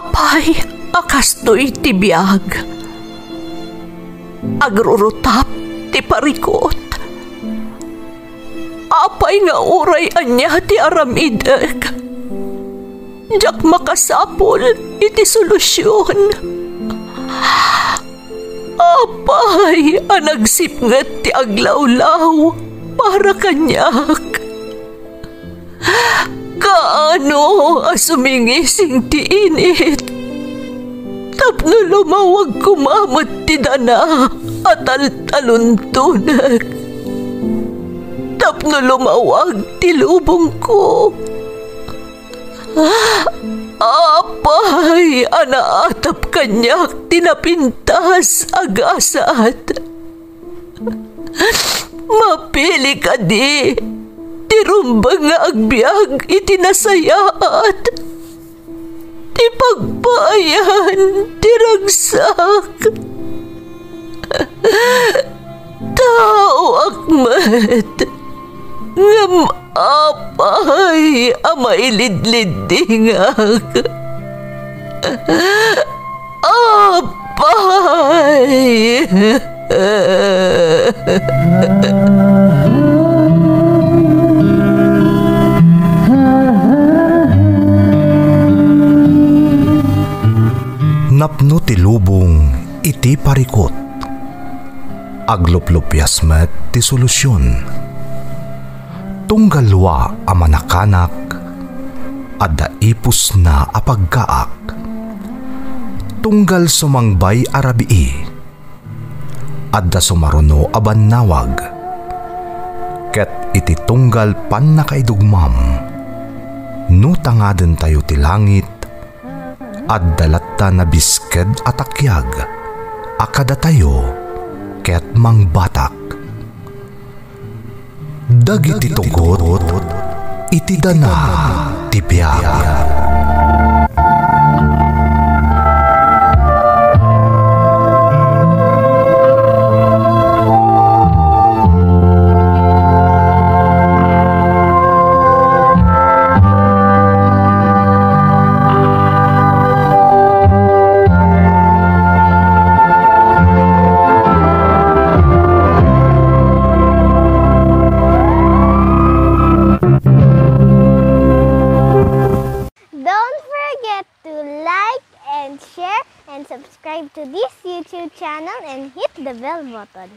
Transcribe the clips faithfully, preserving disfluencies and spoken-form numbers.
Apay a kastoy ti biag? Agrurutap ti parikut. Apay nga uray ania ti aramidek, diak makasapul iti solusion. Apay a nagsipnget ti aglawlaw para kaniak? Kaano a sumingising ti init tapno lumawag koma met ti dana a taltaluntonek, tapno lumawag ti lubongko? Apay a naatap kaniak ti napintas a gasat? Mapili kadi ti rumbeng nga agbiag iti nasayaat, ti pagpaayan ti ragsak? Taoak met, ngem apay a mailidliddingak? Apay! Napno ti lubong iti parikut. Agluplupias met ti solusion. Tunggal lua a manakanak, adda ipusna a paggaak. Tunggal sumangbay a rabii, adda sumaruno a bannawag. Ket iti tunggal pannakaidugmam, no tangadentayo ti langit, adda latta nabisked a takiag a kadatayo ket mangbatak. Dagiti tugot iti dana ti biag. Don't forget to like and share and subscribe to this YouTube channel and hit the bell button.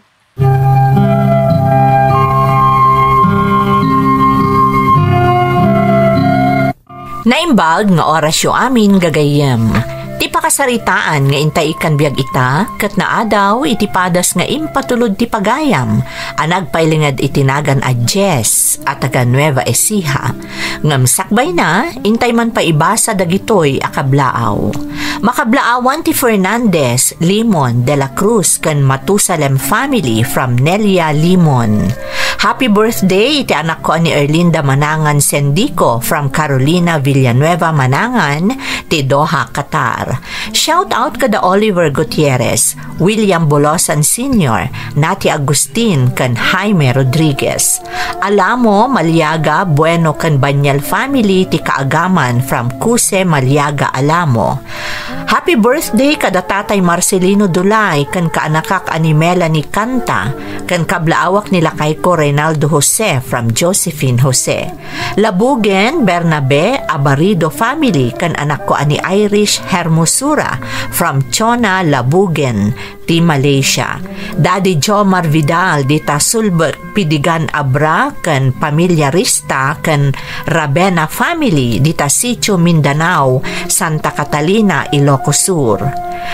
Naimbag nga orasyo amin, gagayyem. Ti pakasaritaan nga intay ikkan biag ita, ket naadaw iti padas nga impatulod ti pagayam a nagpailinged iti nagan a Jess a taga Nueva Ecija. Ngem sakbayna, intay man paibasa dagitoy a kablaaw. Makablaawan ti Fernandez, Limon, De La Cruz, ken Matusalem family from Nelia Limon. Happy birthday iti anakko a ni Erlinda Manangan Sendico from Carolina Villanueva Manangan ti Doha, Qatar. Shout out kada Oliver Gutierrez, William Bolosan Senior, Nati Agustin, ken Jaime Rodriguez. Alamo, Maliaga, Bueno, ken Banyal family ti kaagaman from Kuse Maliaga Alamo. Happy birthday kada Tatay Marcelino Dulay ken kaanakak a ni Melanie Canta ken kablaawak ni lakayko Reynaldo Jose from Josephine Jose. Labugen, Bernabe, Abarido family ken anakko a ni Irish Hermosura from Chona, Labugen ti Malaysia. Daddy Jomar Vidal dita Sulbek, Pidigan, Abra ken pamilya Rista ken Rabena family dita Sitio Mindanao, Santa Catalina, Ilocos Sur.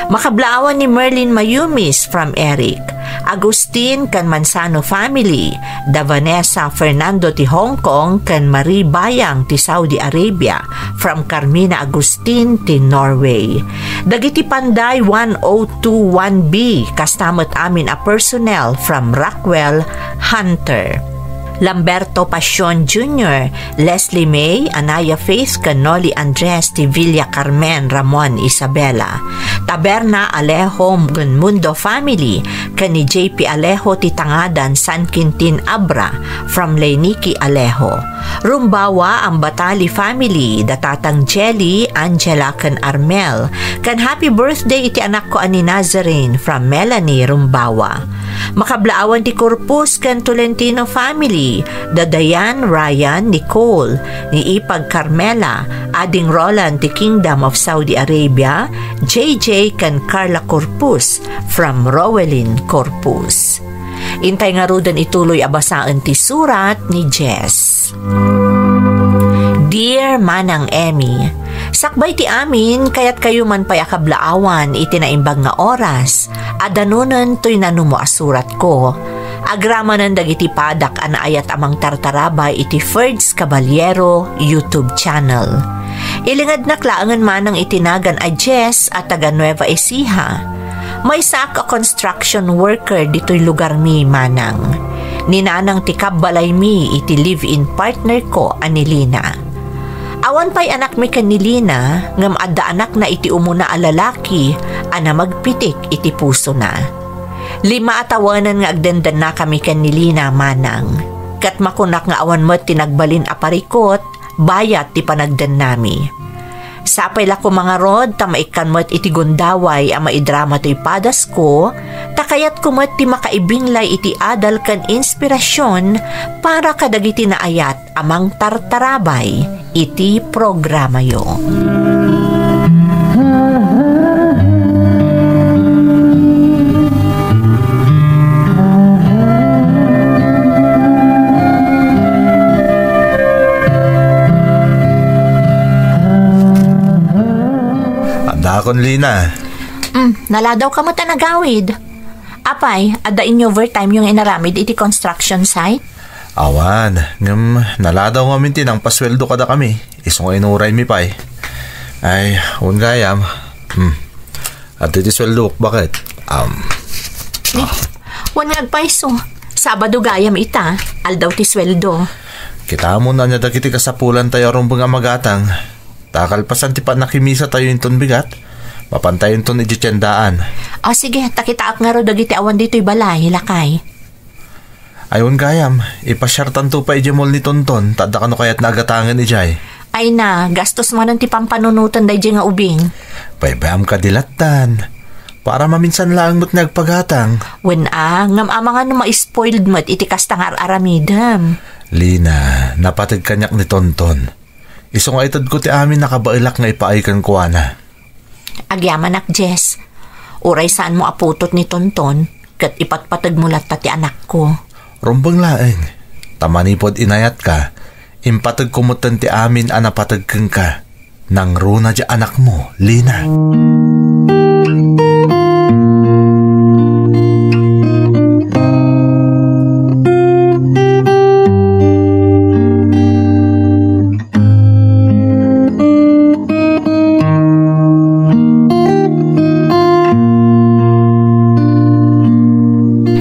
Makablaawan ni Merlin Mayumis from Eric, Agustin ken Manzano family, da Vanessa Fernando ti Hong Kong ken Marie Bayang ti Saudi Arabia, from Carmina Agustin ti Norway. Dagiti Panday one oh two one B, kasta met amin a personnel from Rockwell, Hunter. Lamberto Pasion Junior, Leslie May, Anaya Faith, ken Noli Andres ti Villa Carmen, Ramon, Isabela. Taberna Alejo ken Mundo family, ken ni J P Alejo ti Tangadan, San Quintin Abra, from Leiniki Alejo. Rumbawa, Ambatali family, da Tatang Jelly, Angela, ken Armel. Ken happy birthday iti anakko a ni Nazarene, from Melanie Rumbawa. Makablaawan ti Corpus ken Tolentino family, da Dayan, Ryan, Nicole, ni Ipag Carmela, Ading Roland ti Kingdom of Saudi Arabia, J J ken Carla Corpus, from Rowelyn Corpus. Intay ngaruden ituloy a basaen ti surat ni Jess. Dear Manang Emmy, sakbay ti amin, kayatkayo man pay a kablaawan iti naimbag nga oras, a danunen toy nanumo a suratko. Agramanen dagiti padak a naayat a mangtartarabay iti Ferds Caballero YouTube channel. Ilingednak laengen manang iti nagan a Jess a taga Nueva Ecija. Maysaak a construction worker ditoy lugarmi, manang. Ni nanang ti kabbalaymi iti live-in partner ko a ni Lina. Awan pay anakmi ken ni Lina, ngem adda anakna iti umuna a lalaki a namagpitik iti pusona. Lima a tawenan nga agdendennakami ken ni Lina, manang. Ket makunak nga awan met ti nagbalin a parikut, bayat ti panagdennami. Sapay la koma ngarud ta maikkan met iti gundaway a maidrama toy padasko, ta kayatko met ti makaibinglay iti adal ken inspirasyon para kadagiti naayat a mangtartarabay iti programayo. Adakon, Lina. Mm, naladaw ka met a nagawid. Apay, adda in overtime yung inaramid iti construction site? Awan, ngem naladaw ngamin ti nangpasueldo kadakami. Isu nga inuraymi pay. Ay, wen gayam. Hmm. Adtoy ti sueldok, baket? Um, Ni, wen nga agpayso. Sabado gayam ita, aldaw ti sueldo. Kita mo na niya dagiti kasapulan tayo rumbeng a magatang. Ta kalpasan ti pannakimisa tayo inton bigat, mapan tayo inton iti tiendaan. O sige, ta kitaak ngarud dagiti awan ditoy balay, lakay. Ay, wen gayam, ipasiartanto pay idiay mall ni Tonton, ta adda kano kayatna a gatangen idiay. Ay na, gastos manen ti pampanunoten daydiay nga ubing. Paypayam kadi lattan. Para maminsan laeng met nga agpagatang. Wen a, ngem amangan no ma-spoiled met iti kasta nga ar-aramidem. Lina, napateg kaniak ni Tonton. Isu nga itedko ti amin a kabaelak nga ipaay kenkuana. Agyamanak, Jess. Uray saanmo a putot ni Tonton, ket ipatpategmo latta ti anakko. Rumbeng laeng, ta manipud inayatka, impategko metten ti amin a napateg kenka. Nangruna ti anakmo, Lina.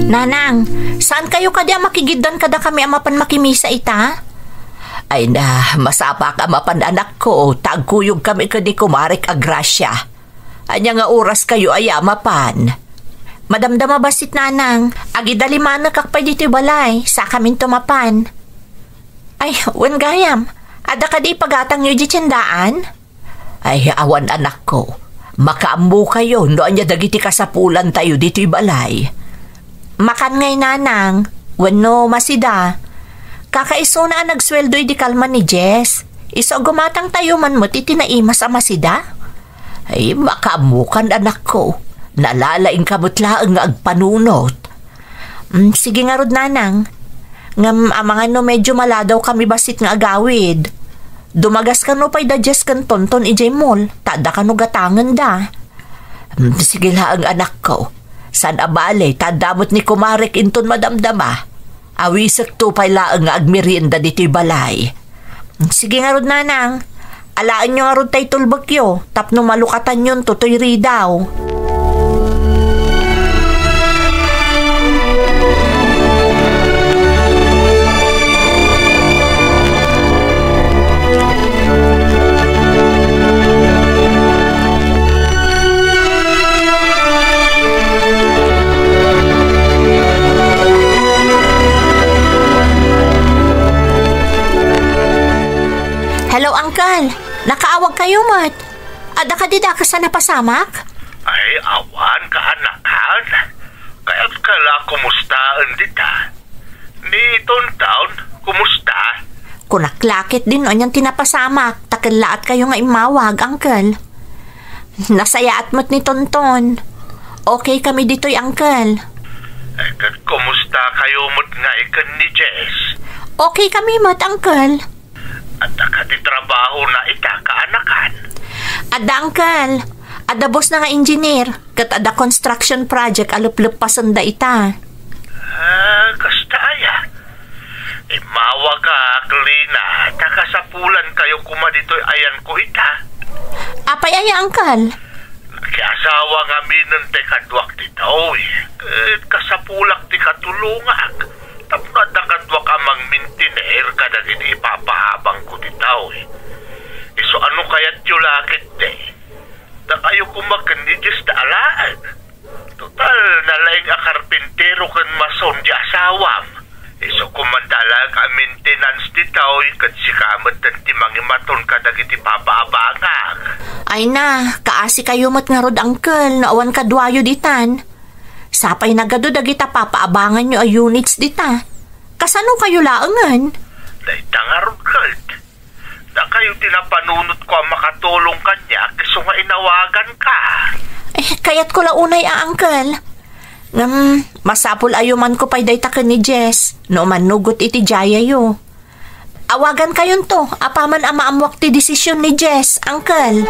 Nanang, saan kayo kadi a makigiddan kadakami a mapan makimisa ita? Ay na, masapaka mapan, anakko, ta agkuyog kami ken ni Kumarek a Gracia. Ania nga oras kayo aya mapan? Madamdama bassit, nanang. Agidalimanekak pay ditoy balay, sakaminto mapan. Ay, wen gayam. Adda kadi ipagatangyo idiay tiendaan? Ay, awan, anakko. Makaammo kayo no ania dagiti kasapulan tayo ditoy balay. Makan ngay, nanang, wenno masida. Kakaisuna a nagsueldo idi kalman ni Jess. Isu a gumatang tayo man met iti naimas a masida. Ay, makaammokan, anakko. Nalalaing ka met laeng nga agpanunot. Mm, sige ngarud, nanang. Ngem amangan no medyo maladaw kami bassit nga agawid. Dumagas kano pay da Jess ken Tonton idiay mall, ta adda kano gatangenda. Mm, sige laeng, anakko. Saan a bale, ta adda met ni Kumarek inton madamdama. Awisekto pay laeng nga agmerienda ditoy balay. Sige ngarud, nanang. Alaenyo ngarud tay tulbekyo tapno malukatanyonto toy ridaw. Hello, Uncle. Nakaawag kayo met. Adda kadi dakes a napasamak? Ay, awan, kaanakan. Kayat ka la kumustaen dita. Ni Tonton, kumusta? Kunak la ketdin no anian ti napasamak, ta kellaat kayo nga immawag, Uncle. Nasayaat met ni Tonton. Okay kami ditoy, Uncle. Eh, ket kumusta kayo met nga iken ni Jess? Okay kami met, Uncle. Adda kadi trabahona ita, kaanakan? Adda, Uncle. Adda boss na nga engineer, ket adda construction project a lepleppasenda ita. Ah, kasta aya. Immawagak, Lina, ta kasapulan kayo koma ditoy ayanko ita. Apay aya, Uncle? Nakiasawa ngaminen ti kaduak ditoy. Ket kasapulak ti katulongak. Tapno adda kaduak a mangmintener kadagiti ipapaabangko ditoy. Isu a no kayatyo la ketdi, dakayo koma ken ni Jess ta alaen. Total, nalaing a karpintero ken mason di asawam. Isu koma ti alaek a maintenance ditoy ket sika metten ti mangimaton kadagiti papaabangak. Ay na, kaasi kayo met ngarud, Uncle, no awan kaduayo ditan. Sapay nagadu dagita papaabanganyo a units dita. Kasano kayo laengen? Dayta ngarud ket. Dakayo ti napanunotko a makatulong kaniak, isu nga inawaganka. Eh, kayatko la unay a, Uncle. Ngem, masapul a yumanko pay dayta ken ni Jess, no umannugot iti diayayo. Awagankayonto, apaman a maammoak ti desisyon ni Jess, Uncle.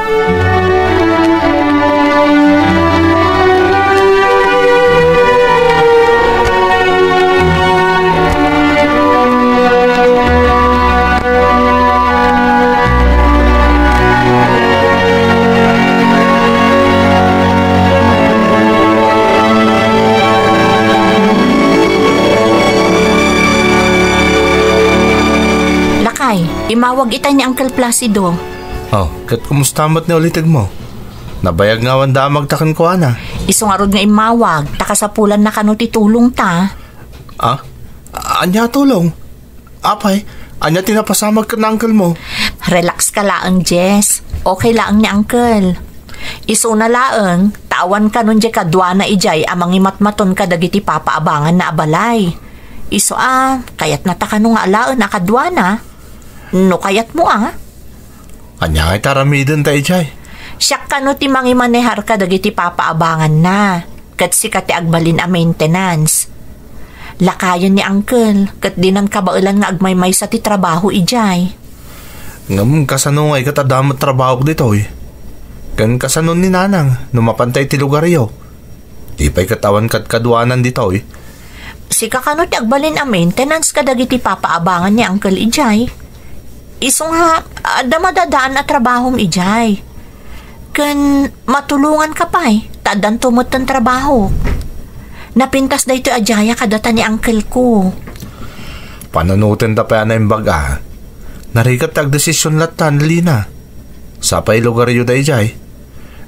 Lakay, imawag itay ni Uncle Placido. Oh, ket kumusta met ni ulitegmo? Nabayag nga awan damagta kenkuana. Isu ngarud nga immawag, ta kasapulanna kano ti tulongta. Ah? Ania a tulong? Apay, ania ti napasamak ken uncle mo? Relax ka laeng, Jess. Okay laeng ni uncle. Isuna laeng, ta awan kanon diay kaduana idiay a mangimatmaton kadagiti papaabanganna a balay. Isu a, kayatna ta kano nga alaen a kaduana. No kayatmo a. Ania ngay ti aramidenta idiay? Siak kano ti mangimanehar kadagiti papaabanganna, ket sika ti agbalin a maintenance. Lakayen ni uncle, ket dinan kabaelan nga agmaymaysa ti trabaho idiay. Ngem kasano ngay ket adda met trabahok ditoy? Ken kasano ni nanang no mapanta iti lugaryo? Di pay ket awan kadkaduanan ditoy. Sika kano ti agbalin a maintenance kadagiti papaabangan ni uncle idiay. Isu nga, adda madadaan a trabahom idiay. Ken matulonganka pay, ta addanto metten trabaho. Napintas daytoy a diayak a data ni uncle ko. Panunotenta pay a naimbag a. Narigat ti agdesisyon latta ni Lina. Sapay lugaryo daydiay.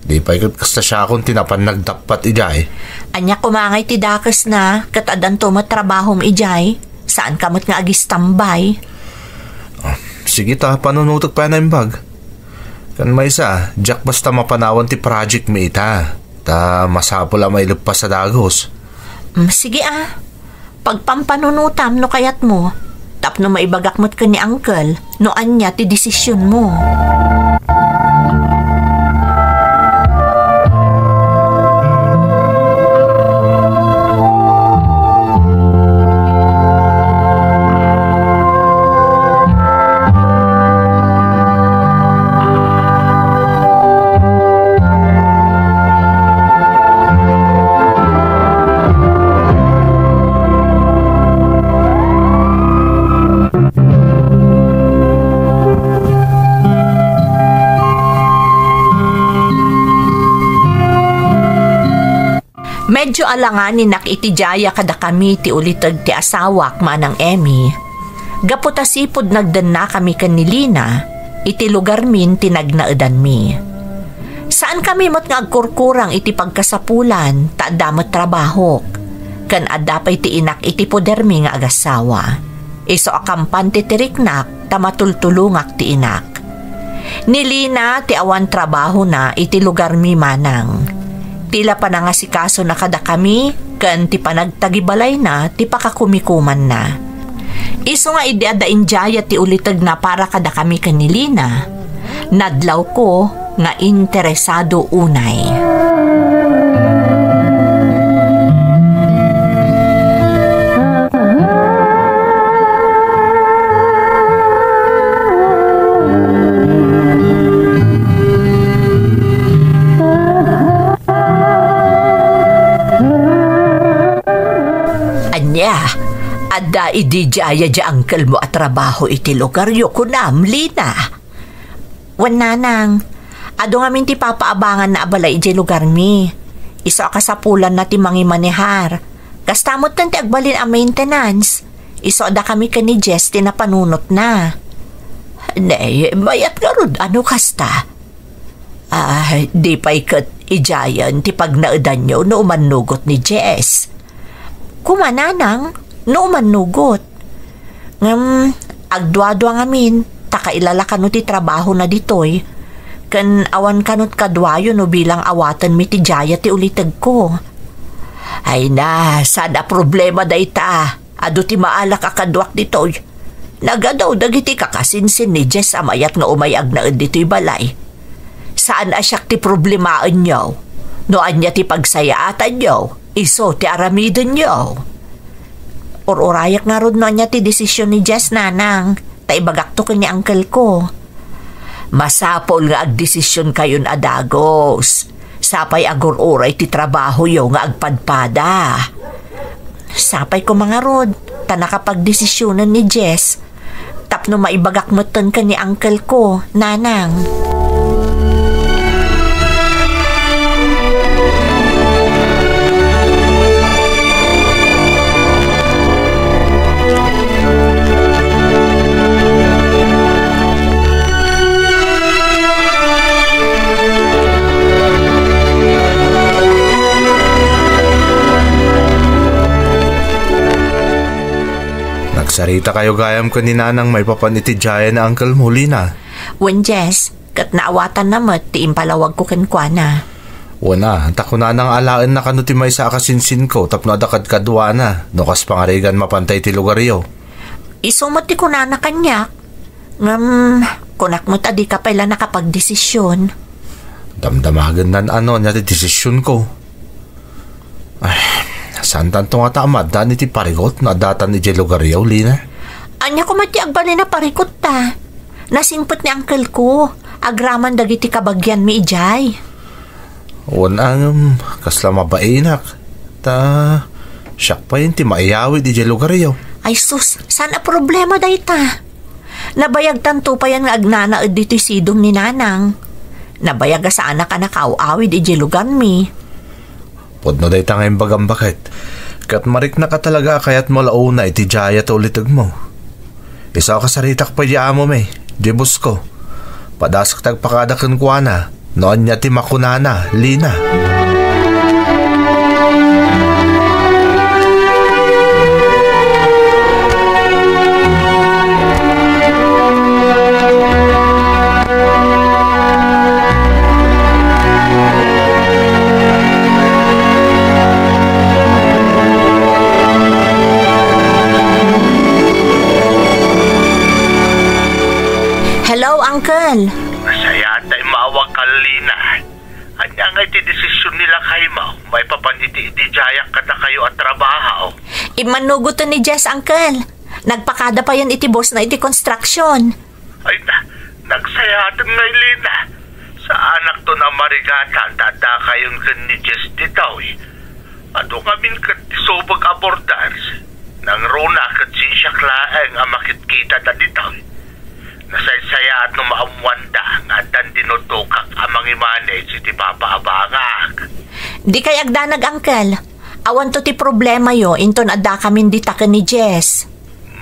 Di pay ket kasta siakon ti napan nagdappat idiay. Ania koma ngay ti dakesna, ket addanto met trabahom idiay. Saanka met nga agistambay. Ah, sige ta, panunotek pay a naimbag. Ken maysa, diak basta mapanawan ti project mi ita. Ta masapul a maileppas a dagus. Mm, sige a. Pagpampanunotam no kayatmo, tapno maibagak met ken ni uncle no ania ti desisionmo. Medyo alanganinak iti diayak kadakami ti uliteg ti asawak, Manang Emmy. Gapu ta sipud nagdennakami ken ni Lina, iti lugarmin ti nagnaedanmi. Saankami met nga agkurkurang iti pagkasapulan, ta adda met trabahok, ken adda pay ti inak iti podermi nga agasawa. Isu a kampan ti tiriknak, ta matultulongak ti inak. Ni Lina ti awan trabahona iti lugarmi, manang. Ti la panangasikasona kadakami ken ti panagtagibalayna ti pakakumikumanna. Isu nga idi adda indiayat ti ulitegna para kadakami ken ni Lina, nadlawko nga interesado unay. Ania, adda idi diay a uncle mo a trabaho iti lugaryo, kunam, Lina? Wen, nanang, adu ngamin ti papaabanganna a balay idiay lugarmi. Isu a kasapulanna ti mangimanehar. Kasta metten ti agbalin a maintenance. Isu a dakami ken ni Jess ti napanunotna. Nay, mayat ngarud a no kasta. Ah, di pay ket idiayen ti pagnaedanyo no umannugot ni Jess. Kuma, nanang, no umannugot. Ngem, agduadua ngamin, ta kailala kano ti trabahona ditoy, ken awan kanot kaduayo no bilang awatenmi ti diay ti ulitegko. Ay na, saan a problema dayta. Adu ti maalak a kaduak ditoy. Nagadaw dagiti kakasinsin ni Jess a mayat nga umay agnaed ditoy balay. Saan a siak ti problemaenyo. No ania ti pagsayaatanyo, isu ti aramidenyo. Ur-urayak ngarud no ania ti desisyon ni Jess, nanang, ta ibagakto ken ni uncle ko. Masapul nga agdesisyonkayon a dagus. Sapay agur-uray ti trabahoyo nga agpadpada. Sapay koma ngarud, ta nakapagdesisyonen ni Jess. Tapno maibagak metten ken ni uncle ko, nanang. Nagsaritakayo gayam ken ni Nanang maipapan iti diayen a uncle mo, Lina? Wen, Jess, ket naawatanna met ti impalawagko kenkuana. Wen a, ta kunana nga alaenna kano ti maysa a kasinsinko tapno adda kadkaduana, no kas pangarigan mapanta iti lugaryo. Isu met ti kunana kaniak. Ngem, kunak met a dika pay la nakapagdesisyon. Damdamagennan a no ania ti desisyonko. Ay, saantanto ngata a maaddaan iti parikut no addatan idiay lugaryo, Lina? Ania koma ti agbalin a parikutta? Nasingpet ni uncle ko, agraman dagiti kabagianmi idiay. Wen a ngem, kasla mabainak. Ta, siak pay ti maiyawid idiay lugaryo. Ay sus, saan a problema dayta? Nabayagtanto payen nga agnanaed ditoy sidong ni Nanang. Nabayag a saanak a nakaaw-awid idiay lugarmi. Pudno dayta nga imbagam, baket. Ket mariknak a talaga a kayatmo la una iti diay a ulitegmo. Isu a kasaritak pay di amomi, di boss ko. Padasek ti agpakada kenkuana, no ania ti makunana, Lina. Hello, Uncle. Nasayaat ta immawag ka, Lina. Ania ngay ti desisyon ni lakaymo maipapan iti ididiayak kadakayo a trabaho? Immannugoten ni Jess, Uncle. Nagpakada payen iti boss na iti construction. Ay na, nagsayaaten ngay, Lina. Saanakton a marigatan ta addakayon ken ni Jess ditoy. Adu ngamin ket ti subek a borders. Nangruna ket saan siak laeng a makitkita ditoy. Nasaysayaat no maammuanda nga addan dinutokak a mangimanage iti papaabangak. Dikay agdanag, Uncle. Awanto ti problemayo inton addakamin dita ken ni Jess.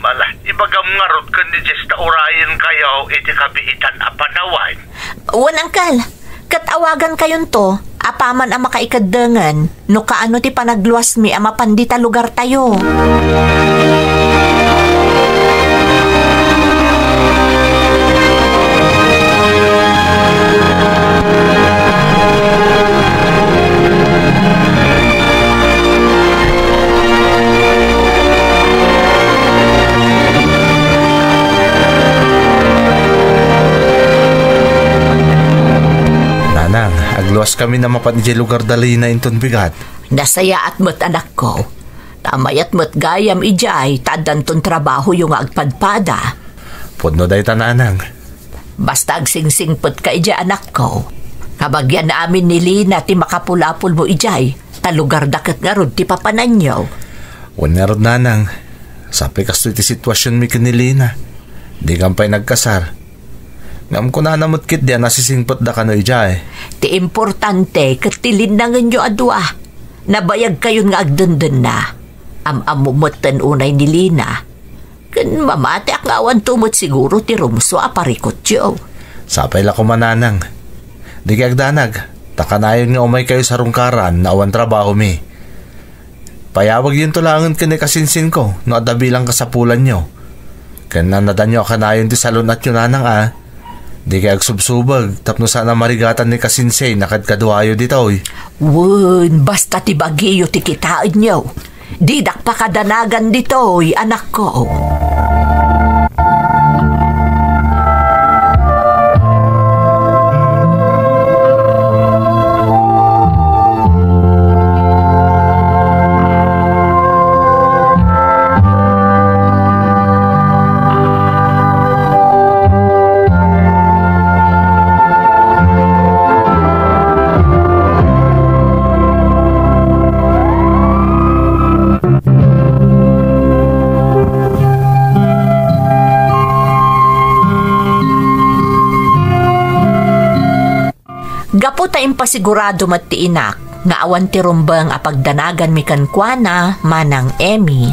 Mala, ibagam ngarud ken ni Jess ta urayenkayo iti kabiitan a panawen. Wen, Uncle. Ket awagankayonto apaman a makaikeddengen no kaano ti panagluasmi a mapan dita lugartayo. Baskami a mapan idiay lugar da Lina inton bigat. Nasayaat met, anakko. Ta mayat met gayam idiay, ta addanton trabahoyo nga agpadpada. Pudno dayta, nanang. Basta agsingsingpetka idiay, anakko. Kabagian amin ni Lina ti makapulapulmo idiay, ta lugarda ket ngarud ti papananyo. Wen ngarud, nanang. Sapay kastoy ti situasionmi ken ni Lina. Dikam pay nagkasar. Ngem kunana met ketdi a nasisingpetda kano idiay. Ti importante ket ti linnangenyo a dua. Nabayagkayon nga agdendenna. Am-ammo metten unay ni Lina. Ken mamatiak nga awanto met siguro ti rumsua a parikutyo. Sapay la koma, nanang. Dikay agdanag, ta kanayon nga umaykayo sarungkaran no awan trabahomi. Payawagyonto laengen ken ni kasinsinko no adda bilang kasapulanyo. Ken annadanyo a kanayon ti salun-atyo, nanang, a. Dikay agsubsubeg tapno saan a marigatan ni kasinsin a kadkaduayo ditoy. Wen, basta ti bagiyo ti kitaenyo. Didak pakadanagan ditoy, anakko. Gapu ta impasigurado met ti inak nga awan ti rumbeng a pagdanaganmi kenkuana, Manang Emmy,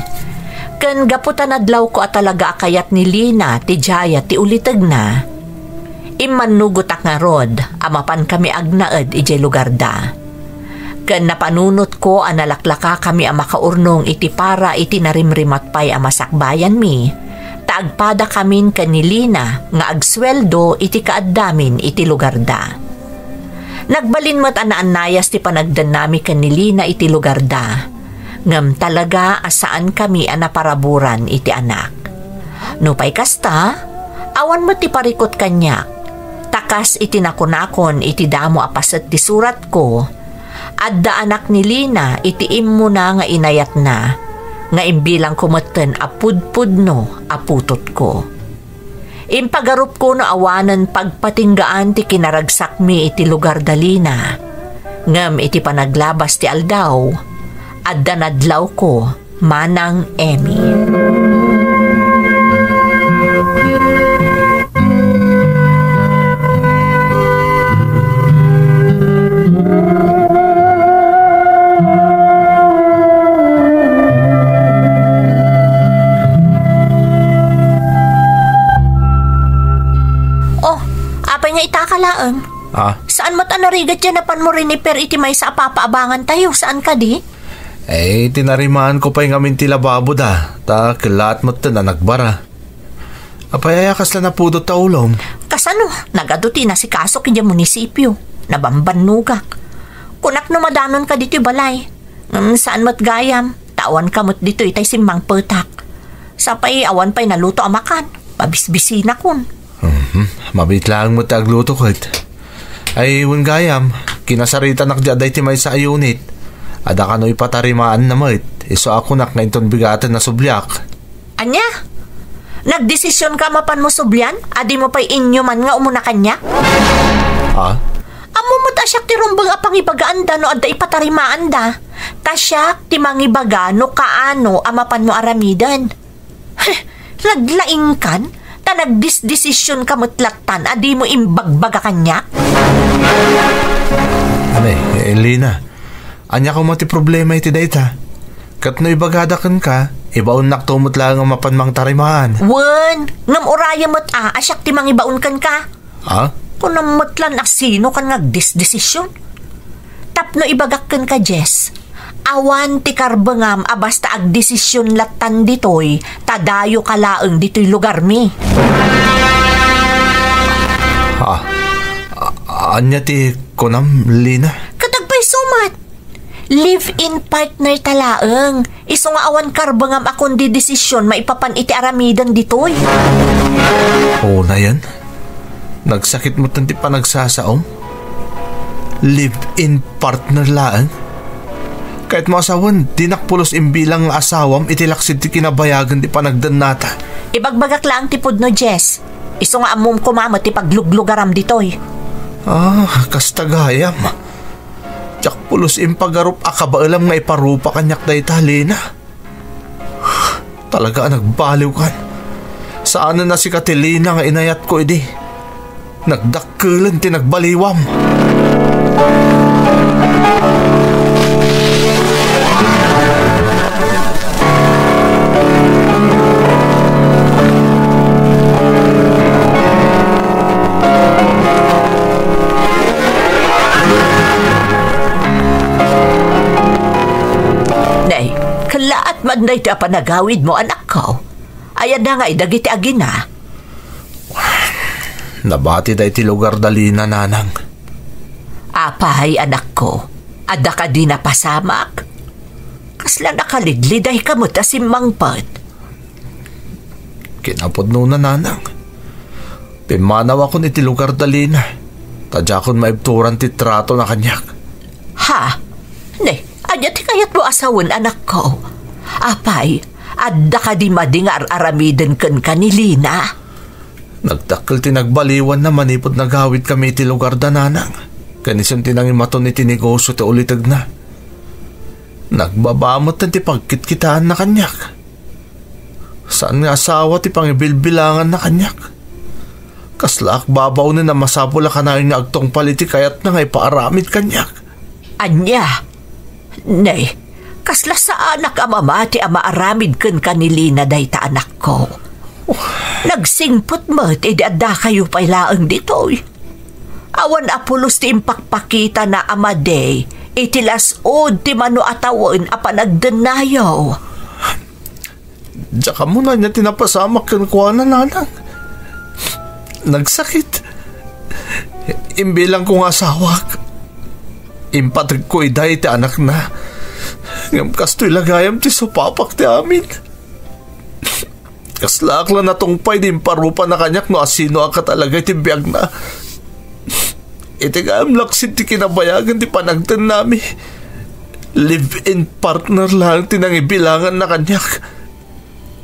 ken gapu ta nadlawko a talaga a kayat ni Lina ti diay ti ulitegna, immannugotak ngarud a mapankami agnaed idiay lugarda. Ken napanunotko a nalaklakakami a makaurnong iti para iti narimrimat pay a masakbayanmi, ta agpadakamin ken ni Lina nga agsueldo iti kaaddamin iti lugarda. Nagbalin met a naannayas ti panagdennami ken ni Lina iti lugarda, ngem talaga a saankami a naparaburan iti anak. Nupay kasta, awan met ti parikut kaniak. Ta kas iti nakunakon iti damo a paset ti suratko, adda anak ni Lina iti immuna nga inayatna, nga imbilangko metten a pudpudno a putotko. Impagarupko no awanen pagpatinggaan ti kinaragsakmi iti lugarda Lina. Ngem iti panaglabas ti aldaw, adda nadlawko, Manang Emmy. Oh, apay nga ita ka laeng? Ah? Saan met a narigat diay napanmo riniper iti maysa a papaabangantayo, saan kadi? Eh, tinarimaanko pay ngamin ti lababoda, ta kellaat metten a nagbara. Apay aya kasla napudot ta ulom? Kasano? Nagadu ti inasikasok idiay munisipio. Nabambannogak. Kunak no madanonka ditoy balay. Ngem saan met gayam, ta awanka met ditoy tay simmangpetak. Sapay awan pay naluto a makan. Pabisbisinakon. Mhm. Mabiit laeng met ti agluto ket. Ay, wen gayam, kinasaritanak diay adda iti maysa a unit. Adda kano ipatarimaanna met. Isu a kunak nga inton bigaten a subliak. Ania? Nagdesisionka a mapanmo sublian? A dimo pay inyuman nga umuna kaniak? Ha? Ammom met a siak ti rumbeng a pangibagaanda no adda ipatarimaanda. Ta siak ti mangibaga no kaano a mapanmo aramiden. Heh, naglaingkan? Ta nagdisdesisionka met lattan a dimo imbagbaga kaniak? Anay, Elena, ania koma ti problema iti dayta? Ket no ibagada kenka, ibaonnakto met laeng a mapan mangtarimaan. Wen, ngem urayem met a, a siak ti mangibaon kenka. Ha? Kunam met lan a sinokan nga agdisdesision. Tapno ibagak kenka, Jess, awan ti karbengam a basta agdesision lattan ditoy, ta dayoka laeng ditoy lugarmi. Ha? A-, ania ti kunam, Lina? Ket agpayso met. Live-in partner ta laeng. Isu nga awan karbengam a kundi desisyon maipapan iti aramiden ditoy. Unayen, nagsakit metten ti panagsasaom. Live-in partner laeng? Kayatmo a sawen, dinak pulos imbilang nga asawam iti laksid ti kinabayagan ti panagdennata. Ibagbagak laeng ti pudno, Jess. Isu nga ammom koma met ti pagluglugaram ditoy. Ah, kasta gayam. Diak pulos impagarup a kabaelam nga iparupa kaniak dayta, Lina. Talaga a nagbaliwkan. Saanen a sika ti Lina nga inayatko idi. Nagdakkelen ti nagbaliwam. Nay, kallaat man dayta a panagawidmo, anakko. Ay, adda ngay dagiti agina? Nabatida iti lugarda Lina, nanang. Apay, anakko? Adda kadi napasamak? Kasla nakalidlidayka met a simmangpet. Kinapudnona, nanang. Pimmanawakon iti lugarda Lina. Ta diakon maibturan ti tratona kaniak. Ha? Ne, ania ti kayatmo a sawen, anakko? Apay, adda kadi madi nga ar-aramiden kenka ni Lina? Nagdakkel ti nagbaliwanna manipud nagawidkami iti lugarda, nanang. Ken isun ti nangimaton iti negosio ti ulitegna. Nagbaba met ti pagkitkitaanna kaniak. Saan nga asawa ti pangibilbilanganna kaniak. Kaslaak babaonen a masapul a kanayon nga agtungpal iti kayatna nga ipaaramid kaniak. Ania? Ne, kasla saanak a mamati a maaramid kenka ni Lina dayta, anakko. Nagsingpet met idi addakayo pay laeng ditoy. Awan a pulos ti impakpakitana a madi iti las-ud ti mano a tawen a panagdennayo. Diak ammo no ania ti napasamak kenkuana, nanang. Nagsakit. Imbilangko nga asawak. Impategko ida iti anakna. Ngem kastoy la gayam ti supapak ti amin. Kaslaak la natungpay di imparupana kaniak no asino a katalaga iti biagna. Iti gayam laksid ti kinabayagan ti panagdennami. Live-in partner laeng ti nangibilanganna kaniak.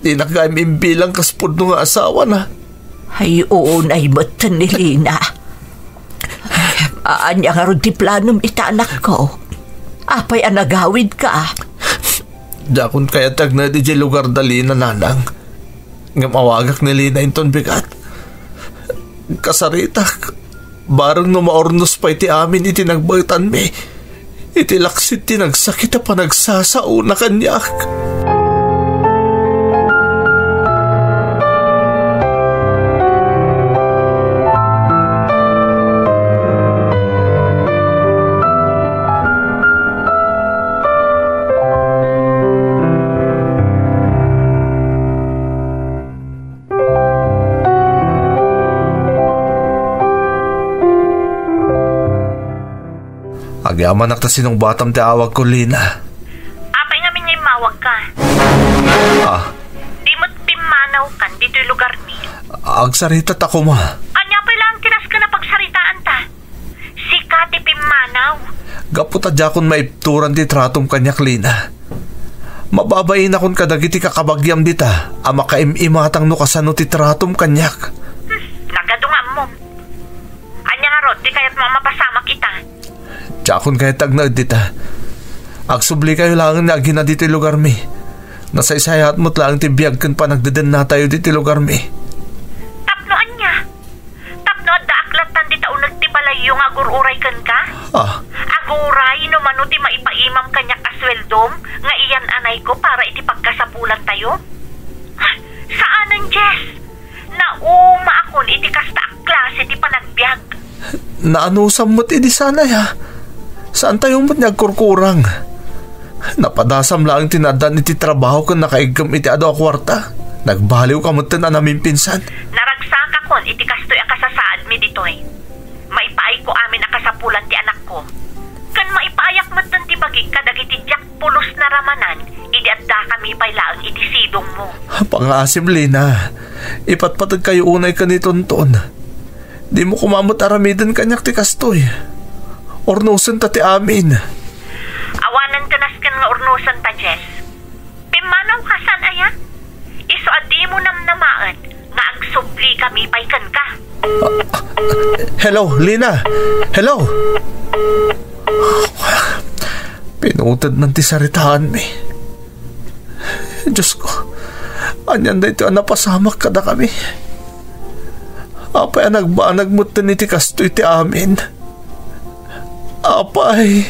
Dinak gayam imbilang kas pudno nga asawana. Ay, unay metten ni Lina. Ay, ania ngarud ti planom ita, anakko? Apay a nagawidka? Diakon kayat ti agnaed idiay lugarda Lina, nanang. Ngem awagak ni Lina inton bigat. Kasaritak, bareng no maurnos pay ti amin iti nagbaetanmi iti laksid ti nagsakit a panagsasaona kaniak. Agyamanak ta sinungbatam ti awagko, Lina. Apay ngamin nga immawagka? Ah. Di met pimmanawkan ditoy lugarmi. Agsarita ta koma. Ania pay laeng ti nasken a pagsaritaanta? Sika ti pimmanaw. Gapu ta diakon maibturan ti tratom kaniak, Lina. Mababainakon kadagiti kakabagiam dita a makaim-imatang no kasano ti tratom kaniak. Hmm, nagadu nga ammom. Ania ngarud ti kayatmo a mapasamak ita? Diakon kayat ti agnaed dita. Agsublikayo laeng nga agina ditoy lugarmi. Nasaysayaat met laeng ti biag ken panagdedennatayo ditoy lugarmi. Tapno ania? Tapno addaak lattan dita uneg ti balayyo nga agur-uray kenka? Ah. Aguray no mano ti maipaimam kaniak a sueldom nga iyan-anayko para iti pagkasapulantayo? Saanen, Jess. Naumaakon iti kasta a klase ti panagbiag. Naanusam met idi sanay, a. Saantayo met nga agkurkurang. Napadasam laeng ti naaddan iti trabaho ken nakaiggem iti adu a kuarta. Nagbaliwka metten a namimpinsan. Naragsakakon iti kastoy a kasasaadmi ditoy. Maipaayko amin a kasapulan ti anakko. Ken maipaayak metten ti bagik kadagiti diak pulos naramanan idi addakami pay laeng iti sidongmo. Pangaasim, Lina. Ipatpategkayo unay ken ni Tonton. Dimo koma met aramiden kaniak ti kastoy. Urnosenta ti amin. Awanen ti nasken nga urnosenta, Jess. Pimmanawka, saan aya? Isu a dimo namnamaen nga agsublika pay kenka. Hello, Lina. Hello. Pinuted man ti saritaanmi. Diosko, anian daytoy a napasamak kadakami? Apay a nagbanag metten iti kastoy ti amin? Apay.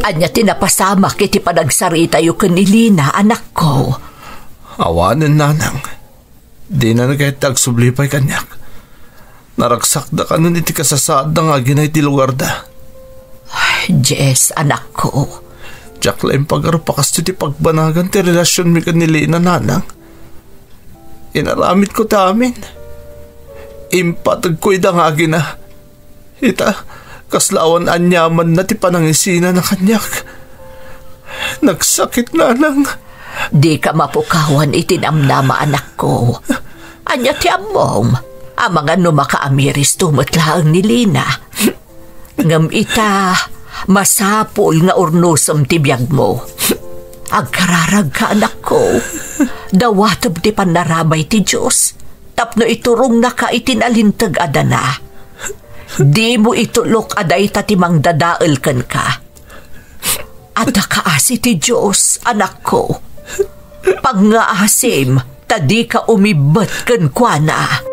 Ania ti napasamak iti panagsaritayo ken ni Lina, anakko? Awanen, nanang. Dina kayat ti agsubli pay kaniak. Naragsakda kanon iti kasasaadda nga agina iti lugarda. Ay, Jess, anakko. Diak la impagarup a kastoy ti pagbanagan ti relasionmi ken ni Lina, nanang. Inaramidko ti amin. Impategko ida nga agina. Ita, kasla awan aniamanna ti panangisinana kaniak. Nagsakit, nanang. Dika mapukawan iti namnama, anakko. Ania ti ammom? Amangan no makaamiristo met laeng ni Lina. Ngem ita, masapul nga urnosem ti biagmo. Agkararagka, anakko. Dawatem ti pannarabay ti Dios tapno iturongnaka iti nalinteg a dana. Dimo itulok a dayta ti mangdadael kenka. Adda kaasi ti Dios, anakko. Pangngaasim ta dika umibbet kenkuana.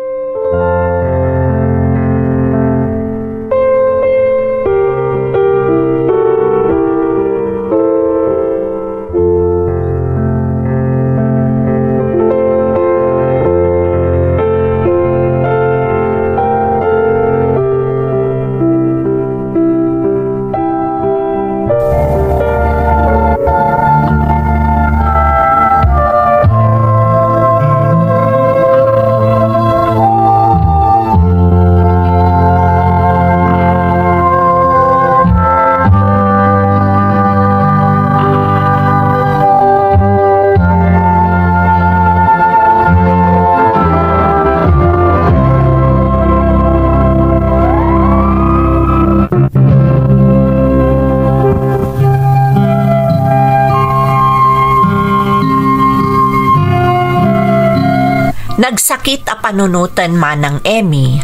Nagsakit a panunoten Manang Emmy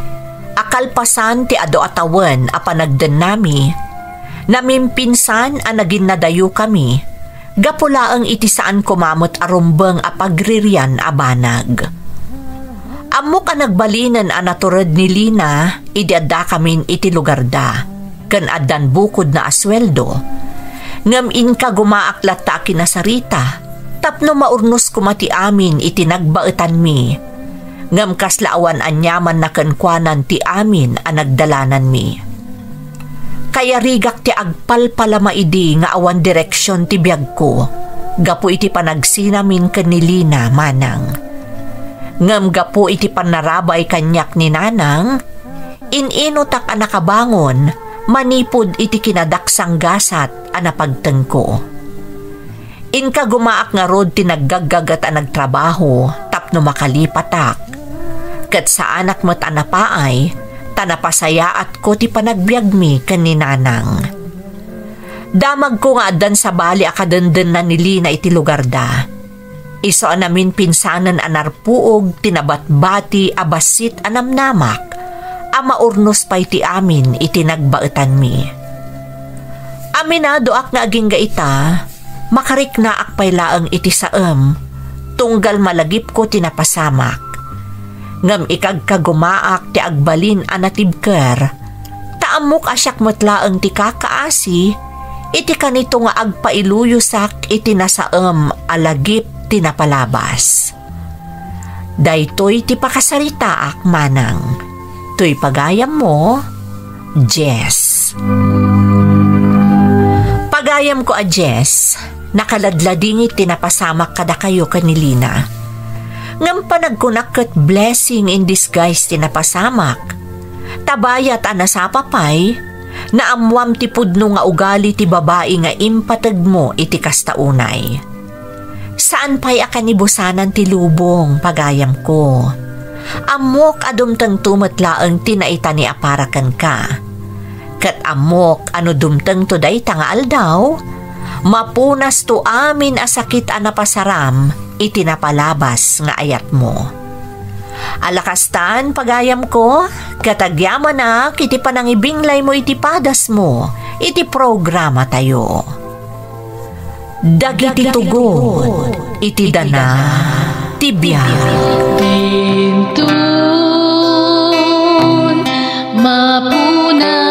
a kalpasan ti adu a tawen a panagdennami, namimpinsan a naginnadayokami gapu laeng iti saan koma met a rumbeng a pagririan a banag. Ammok a nagbalinen a natured ni Lina idi addakamin iti lugarda ken addan bukodna a sueldo. Ngem inkagumaak latta a kinasarita tapno maurnos koma ti amin iti nagbaetanmi. Ngem kasla awan aniamanna kenkuanan ti amin a nagdalananmi. Kayarigak ti agpalpalama idi nga awan direksion ti biagko gapu iti panagsinamin ken ni Lina, manang. Ngem gapu iti pannarabay kaniak ni nanang, in-inutak a nakabangon manipud iti kinadaksanggasat a napagtengko. Inkagumaak ngarud ti naggaggaget a nagtrabaho tapno makalipatak. Ket saanak met a napaay ta napasayaatko ti panagbiagmi ken ni nanang. Damagko nga addan sabali a kadendenna ni Lina iti lugarda. Isu a naminpinsanen a narpuog ti nabatbati a bassit a namnamak a maurnos pay ti amin iti nagbaetanmi. Aminadoak nga agingga ita, makariknaak pay laeng iti saem, tunggal malagipko ti napasamak. Ngem ikagkagumaak ti agbalin a natibker, ta ammok a siak met laeng ti kakaasi iti kanito nga agpailuyosak iti nasaem a lagip ti napalabas. Daytoy ti pakasaritaak, manang. Toy pagayammo, Jess. Ayamko a Jess, nakaladladingit ti napasamak kadakayo ken ni Lina. Ngem panagkunak ket blessing in disguise ti napasamak. Ta bayat a nasapa pay, naammoam ti pudno nga ugali ti babai nga impategmo iti kasta unay. Saan pay a kanibusanan ti lubong, pagayamko. Ammok a dumtengto met laeng ti naitani a para kenka. Ket ammok a no dumtengto dayta nga aldaw, mapunasto amin a sakit a napasaram iti napalabas nga ayatmo. Alakastan, pagayamko, ket agyamanak iti panangibinglaymo iti padasmo iti programatayo. Dagiti tugot iti dana ti biag. Inton mapuna